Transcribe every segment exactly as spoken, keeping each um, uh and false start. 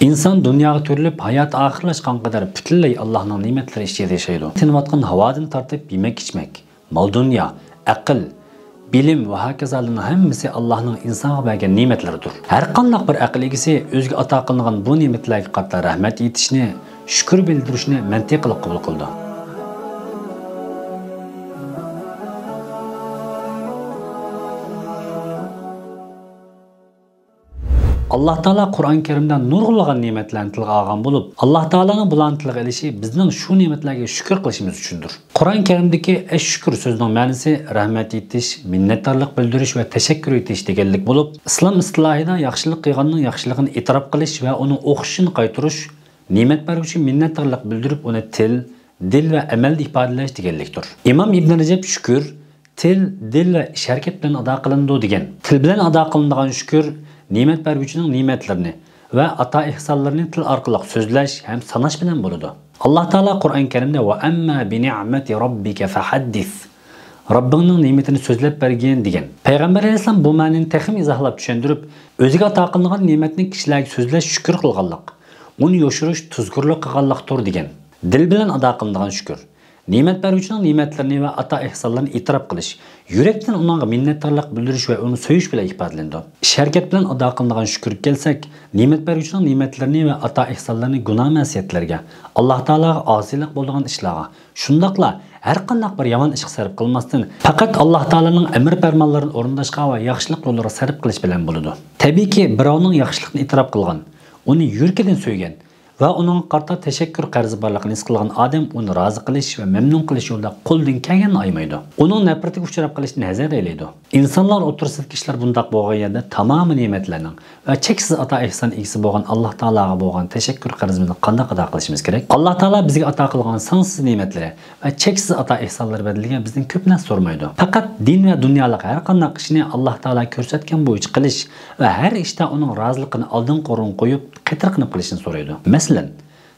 ئىنسان دۇنياغا تۆرىلىپ، ھاياتى ئاخىرلاشقان قەدەر پۈتۈنلەي ئاللاھنىڭ نېمەتلىرى ئىچىدە ياشايدۇ. تىنىۋاتقان ھاۋادىن تارتىپ يېمەك-ئىچمەك، مال-دۇنيا، ئەقىل، بىلىم ۋە ھاكازالارنىڭ ھەممىسى ئاللاھنىڭ ئىنسانغا بەرگەن نېمەتلىرىدۇر. ھەرقانداق بىر ئەقىل ئىگىسى ئۆزىگە ئاتا قىلىنغان بۇ نېمەتلەرگە قارىتا رەھمەت ئېيتىشنى، شۈكۈر بىلدۈرۈشنى مەنتىقىلىق قوبۇل قىلىدۇ. ئاللاھ تائالا قۇرئان كەرىمدە نۇرغۇنلىغان نېمەتلەرنى تىلغا ئالغان بولۇپ، ئاللاھ تائالانىڭ بۇلارنى تىلغا ئېلىشى بىزنىڭ شۇ نېمەتلەرگە شۈكۈر قىلىشىمىز ئۈچۈندۇر. قۇرئان كەرىمدىكى ئەششۈكۈر سۆزىنىڭ مەنىسى رەھمەت ئېيتىش، مىننەتدارلىق بىلدۈرۈش ۋە تەشەككۈر ئېيتىش دېگەنلىك بولۇپ، ئىسلام ئىستىلاھىدا ياخشىلىق قىلغاننىڭ ياخشىلىقىنى ئېتىراپ قىلىش ۋە ئۇنىڭ ئوخشىشىنى قايتۇرۇش، نېمەت بەرگۈچىگە مىننەتدارلىق بىلدۈرۈپ، ئۇنى تىل، دىل ۋە ئەمەلدە ئىپادىلەش دېگەنلىكتۇر. ئىمام ئىبن رەجەب شۈكۈر تىل، دىل ۋە ئىش ھەرىكەت بىلەن ئادا قىلىنىدۇ دېگەن. تىل بىلەن ئادا قىلىنىدىغان شۈكۈر نېمەت بەرگۈچىنىڭ نېمەتلىرىنى ۋە ئاتا ئېھسانلىرىنى تىل ئارقىلىق سۆزلەش ھەم ساناش بىلەن بولىدۇ. ئاللاھ تائالا قۇرئان كەرىمدە «ۋە ئەمما بىنىئمەتى رەببىكە فەھەددىس»، رەببىڭنىڭ نېمىتىنى سۆزلەپ بەرگىن دېگەن. پەيغەمبەر ئەلەيھىسسالام بۇ مەنىنى تېخىمۇ ئىزاھلاپ چۈشەندۈرۈپ، ئۆزىگە ئاتا قىلىنغان نېمەتنى كىشىلەرگە سۆزلەش شۈكۈر قىلغانلىق، ئۇنى يوشۇرۇش تۇزكورلۇق قىلغانلىقتۇر دېگەن. دىل بىلەن ئادا قىلىنىدىغان شۈكۈر نېمەت بەرگۈچىنىڭ نېمەتلىرىنى ۋە ئاتا ئېھسانلىرىنى ئېتىراپ قىلىش، يۈرەكتىن ئۇنىڭغا مىننەتدارلىق بىلدۈرۈش ۋە ئۇنى سۆيۈش بىلەن ئىپادىلىنىدۇ. ئىش ھەرىكەت بىلەن ئادا قىلىنىدىغان شۈكۈرگە كەلسەك، نېمەت بەرگۈچىنىڭ نېمەتلىرىنى ۋە ئاتا ئېھسانلىرىنى گۇناھ-مەسىيەتلەرگە، ئاللاھ تائالاغا ئاسىيلىق بولىدىغان ئىشلارغا، شۇنداقلا ھەرقانداق بىر يامان ئىشقا سەرپ قىلماستىن، پەقەت ئاللاھ تائالانىڭ ئەمر پەرمانلىرىنى ئورۇنداشقا ۋە ياخشىلىق يوللىرىغا سەرپ قىلىش بىلەن بولىدۇ. تەبىئىيكى، بىراۋنىڭ ياخشىلىقنى ئېتىراپ قىلغان، ئۇنى يۈرىكىدىن سۆيگەن ۋە ئۇنىڭغا قارىتا تەشەككۈر قەرزى بارلىقىنى ھېس قىلغان ئادەم ئۇنى رازى قىلىش ۋە مەمنۇن قىلىش يولىدا قولىدىن كەلگەننى ئايىمايدۇ. ئۇنىڭ نەپرىتىگە ئۇچراپ قېلىشنى ھەزەر ئەيلەيدۇ. ئىنسانلار ئوتتۇرىسىدىكى ئىشلار بۇنداق بولغان يەردە، تامامى نېمەتلەرنىڭ ۋە چەكسىز ئاتا ئېھسان ئىگىسى بولغان ئاللاھ تائالاغا بولغان تەشەككۈر قەرزىمىزنى قانداق ئادا قىلىشىمىز كېرەك؟ ئاللاھ تائالا بىزگە ئاتا قىلغان سانسىز نېمەتلىرى ۋە چەكسىز ئاتا ئېھسانلىرى بەدىلىگە بىزدىن كۆپ نەرسە سورىمايدۇ. پەقەت دىن ۋە دۇنيالىق ھەر قانداق ئىشنى ئاللاھ تائالا كۆرسەتكەن بويىچە قىلىش ۋە ھەر ئىشتا ئۇنىڭ رازىلىقىنى ئالدىنقى ئورۇنغا قويۇپ، قېتىرقىنىپ قىلىشنى سورايدۇ. مەسىلەن،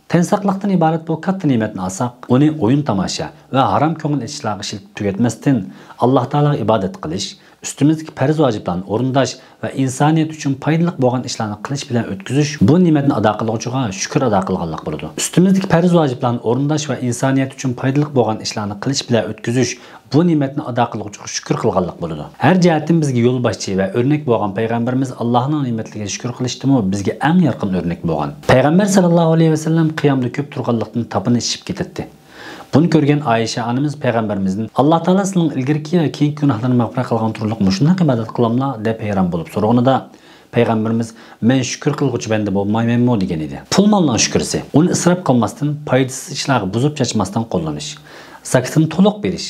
تەن ساقلىقتىن ئىبارەت بۇ كاتتا نېمەتنى ئالساق، ئۇنى ئويۇن-تاماشا ۋە ھارام كۆڭۈل ئېچىشلارغا ئىشلىتىپ تۈگەتمەستىن، ئاللاھ تائالاغا ئىبادەت قىلىش، ئۈستىمىزدىكى پەرز ۋاجىپلارنى ئورۇنداش ۋە ئىنسانىيەت ئۈچۈن پايدىلىق بولغان ئىشلارنى قىلىش بىلەن ئۆتكۈزۈش، بۇ نېمەتنى ئادا قىلغۇچىغا شۈكۈر ئادا قىلغانلىق بولىدۇ. ئۈستىمىزدىكى پەرز ۋاجىپلارنى ئورۇنداش ۋە ئىنسانىيەت ئۈچۈن پايدىلىق بولغان ئىشلارنى قىلىش بىلەن ئۆتكۈزۈش، بۇ نېمەتنى ئادا قىلغۇچىغا شۈكۈر قىلغانلىق بولىدۇ. ھەر جەھەتتىن بىزگە يولباشچى ۋە ئۆرنەك بولغان پەيغەمبىرىمىز ئاللاھنىڭ نېمەتلىرىگە شۈكۈر قىلىشتىمۇ بىزگە ئەڭ يارقىن ئۆرنەك بولغان. پەيغەمبەر سەللەللاھۇ ئەلەيھى ۋەسەللەم قىيامدا كۆپ تۇرغانلىقتىن تاپىنى ئىششىپ كېتەتتى. بۇنى كۆرگەن ئائىشە ئانىمىز پەيغەمبىرىمىزدىن، «ئاللاھ تائالا سىلىنىڭ ئىلگىرىكى ۋە كېيىنكى گۇناھلىرىنى مەغپىرەت قىلغان تۇرۇقلۇق مۇشۇنداق ئىبادەت قىلاملا؟» دەپ ھەيران بولۇپ سورىغىنىدا، پەيغەمبىرىمىز، «مەن شۈكۈر قىلغۇچى بەندە بولمايمەنمۇ؟» دېگەن ئىدى. پۇل-مالنىڭ شۈكرىسى، ئۇنى ئىسراپ قىلماستىن، پايدىسىز ئىشلارغا بۇزۇپ چاچماستىن قوللىنىش، زاكىتىنى تولۇق بېرىش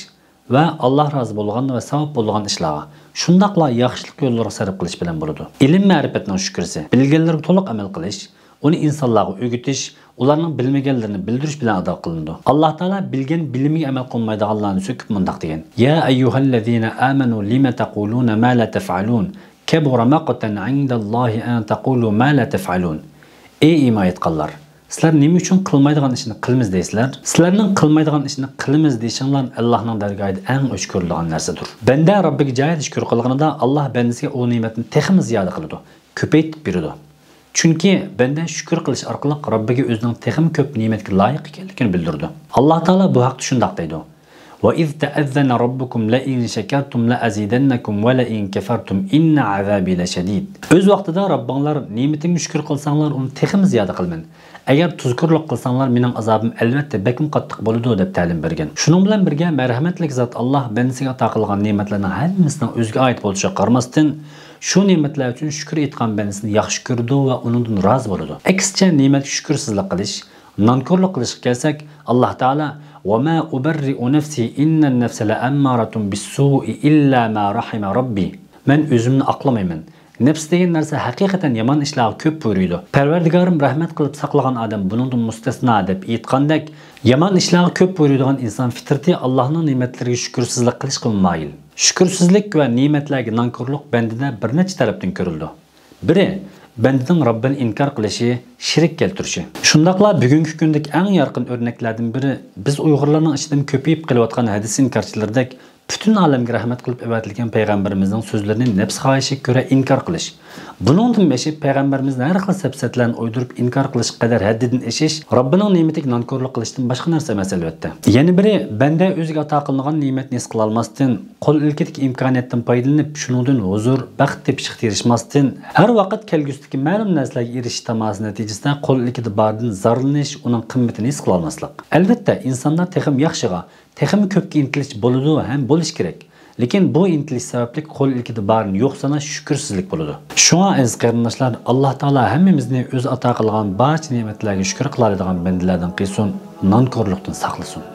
ۋە ئاللاھ رازى بولغان ۋە ساۋاب بولىدىغان ئىشلارغا، شۇنداقلا ياخشىلىق يوللىرىغا سەرپ قىلىش بىلەن بولىدۇ. ئىلىم-مەرىپەتنىڭ شۈكرىسى، بىلگەنلىرىگە تولۇق ئەمەل قىلىش، ئۇنى ئىنسانلارغا ئۆگىتىش، ئۇلارنىڭ بىلمىگەنلىرىنى بىلدۈرۈش بىلەن ئادا قىلىنىدۇ. ئاللاھ تائالا بىلگەن بىلىمىگە ئەمەل قىلمايدىغانلارنى سۆكۈپ مۇنداق دېگەن: يا أيها الذين آمنوا لم تقولون ما لا تفعلون كبر مقتا عند الله أن تقولوا ما لا تفعلون. ئەي ئىمان ئېيتقانلار! سىلەر نېمە ئۈچۈن قىلمايدىغان ئىشنى قىلىمىز دەيسىلەر؟ سىلەرنىڭ قىلمايدىغان ئىشنى قىلىمىز دېيىشىڭلار ئاللاھنىڭ دەرگاھىدا ئەڭ ئۆچ كۆرۈلىدىغان نەرسىدۇر. بەندە رەببىگە جايىدا شۈكۈر قىلغىنىدا، ئاللاھ بەندىسىگە ئۇ نېمەتنى تېخىمۇ زىيادە قىلىدۇ، كۆپەيتىپ بېرىدۇ. چۈنكى بەندە شۈكۈر قىلىش ئارقىلىق رەببىگە ئۆزىنىڭ تېخىمۇ كۆپ نېمەتكە لايىق ئىكەنلىكىنى بىلدۈرىدۇ. ئاللاھ تائالا بۇ ھەقتە شۇنداق دەيدۇ: وإذ تأذن ربكم لئن شكرتم لأزيدنكم ولئن كفرتم إن عذابي لشديد. ئۆز ۋاقتىدا رەببىڭلار نېمىتىمگە شۈكۈر قىلساڭلار، ئۇنى تېخىمۇ زىيادە قىلىمەن. ئەگەر تۇزكورلۇق قىلساڭلار، مېنىڭ ئازابىم ئەلۋەتتە بەكمۇ قاتتىق بولىدۇ، دەپ تەلىم بەرگەن. شۇنىڭ بىلەن بىرگە، مەرھەمەتلىك زات ئاللاھ بەندىسىگە ئاتا قىلغان نېمەتلەرنىڭ ھەممىسىنىڭ ئۆزىگە ئائىت بولۇشىغا قارىماستىن، شۇ نېمەتلەر ئۈچۈن شۈكۈر ئېيتقان بەندىسىنى ياخشى كۆرىدۇ ۋە ئۇنىڭدىن رازى بولىدۇ. ئەكسىچە، نېمەتكە شۈكۈرسىزلىك قىلىش، نانكورلۇق قىلىشقا كەلسەك، ئاللاھ تائالا: وما أبرئ نفسي إن النفس لأمارة بالسوء إلا ما رحم ربي. مەن ئۆزۈمنى ئاقلىمايمەن. نەپس دېگەن نەرسە ھەقىقەتەن يامان ئىشلارغا كۆپ بۇيرۇيدۇ. پەرۋەردىگارىم رەھمەت قىلىپ ساقلىغان ئادەم بۇنىڭدىن مۇستەسنا، دەپ ئېيتقاندەك، يامان ئىشلارغا كۆپ بۇيرۇيدىغان ئىنسان فىترىتى ئاللاھنىڭ نېمەتلىرىگە شۈكۈرسىزلىك قىلىشقىمۇ مايىل. شۈكۈرسىزلىك ۋە نېمەتلەرگە نانكورلۇق بەندىدە بىر نەچچە تەرەپتىن كۆرۈلىدۇ. بىرى، بەندىنىڭ رەببىنى ئىنكار قىلىشى، شېرىك كەلتۈرۈشى. شۇنداقلا بۈگۈنكى كۈندىكى ئەڭ يارقىن ئۆرنەكلەردىن بىرى، بىز ئۇيغۇرلارنىڭ ئىچىدىمۇ كۆپىيىپ قېلىۋاتقان ھەدىس ئىنكارچىلىرىدەك پۈتۈن ئالەمگە رەھمەت قىلىپ ئەۋەتىلگەن پەيغەمبىرىمىزنىڭ سۆزلىرىنى نەپس خاھىشىگە كۆرە ئىنكار قىلىش، بۇنىڭدىن ئېشىپ پەيغەمبىرىمىزنى ھەر خىل سەپسەتىلەرنى ئويدۇرۇپ ئىنكار قىلىشقا قەدەر ھەددىدىن ئېشىش رەببىنىڭ نېمىتىگە نانكورلۇق قىلىشتىن باشقا نەرسە ئەمەس، ئەلۋەتتە. يەنە بىرى، بەندە ئۆزىگە ئاتا قىلىنغان نېمەتنى ھېس قىلالماستىن، قول ئىلكىدىكى ئىمكانىيەتتىن پايدىلىنىپ، شۇنىڭدىن ھۇزۇر، بەخت تېپىشقا تىرىشماستىن، ھەر ۋاقىت كەلگۈسىدىكى مەلۇم نەرسىلەرگە ئېرىشىش تاماسى نەتىجىسىدە قول ئىلكىدە باردىن زارلىنىش، ئۇنىڭ قىممىتىنى ھېس قىلالماسلىق. ئەلۋەتتە، ئىنساندا تېخىمۇ ياخشىغا، تېخىمۇ كۆپكە ئىنتىلىش بولىدۇ ھەم بولۇشى كېرەك. لېكىن بۇ ئىنتىلىش سەۋەبلىك قول ئىلكىدە بارىنى يوق ساناش شۈكۈرسىزلىك بولىدۇ. شۇڭا، ئەزىز قېرىنداشلار، ئاللا تائالا ھەممىمىزنى ئۆزى ئاتا قىلغان بارچە نېمەتلەرگە شۈكۈر قىلالايدىغان بەندىلەردىن قىلسۇن، نانكورلۇقتىن ساقلىسۇن.